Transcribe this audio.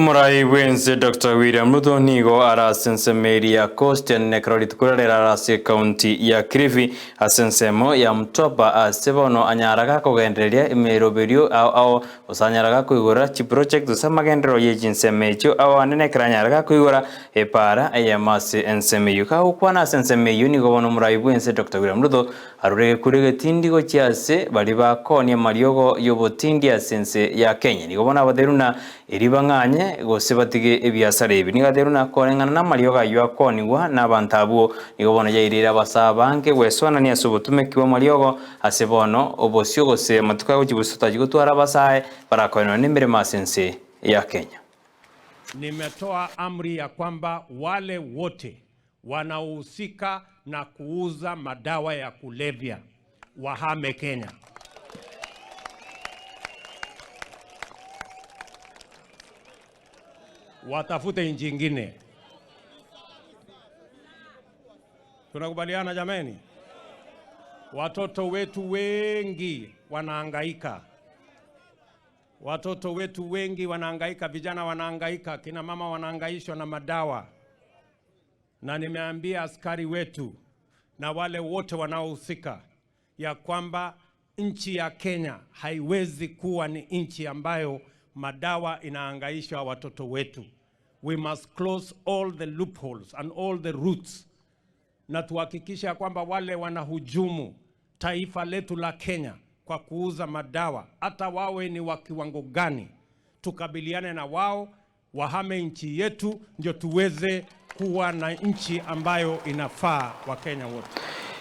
Omorai bwense Dr. William Ruto nigo arasensemeria Coast nekero rituko rera ase county ya Kilifi ase ensemo ya Mtwapa ase bono anyaraga kogendereria emeroberio ao ao gose anyaraga koigora chiproject gose amagenderero ye chinsemo echio ao ande nekero anyaraga koigora epara eyemo ase ensemo eyio. Kagokwana ase ensemo eyio nigo bono omorai bwense Dr. William Ruto arure gekure getindi gochia ase baria bakonia amariogo y'obotindi ase ense ya Kenya. Nigo bono abateru na eri bang'anye gose batige ebiasara ebi. Nigo ateru na koreng'ana na amariogo ayio akoonigwa na abanto abwo. Nigo bono yairire abasaa abange gwesoanania ase obotumeki bw'amariogo ase bono obosio gose amatuko agochia bosio totachi gotwara abasae barakoenwa nemeremo ase ense ya Kenya. Nimetoa amri ya kwamba wale wote wanaohusika na kuuza madawa ya kulevya wahame Kenya. Watafute nchi ingine. Tunakubaliana jameni? Watoto wetu wengi wanahangaika. Watoto wetu wengi wanahangaika, vijana wanahangaika, kina mama wanahangaishwa na madawa. Na nimeambia askari wetu na wale wote wanaohusika ya kwamba nchi ya Kenya haiwezi kuwa ni nchi ambayo madawa inahangaisha watoto wetu. We must close all the loopholes and all the routes, na tuhakikishe ya kwamba wale wanahujumu taifa letu la Kenya kwa kuuza madawa, hata wawe ni wa kiwango gani, tukabiliane na wao, wahame nchi yetu, ndio tuweze kuwa na nchi ambayo inafaa Wakenya wote.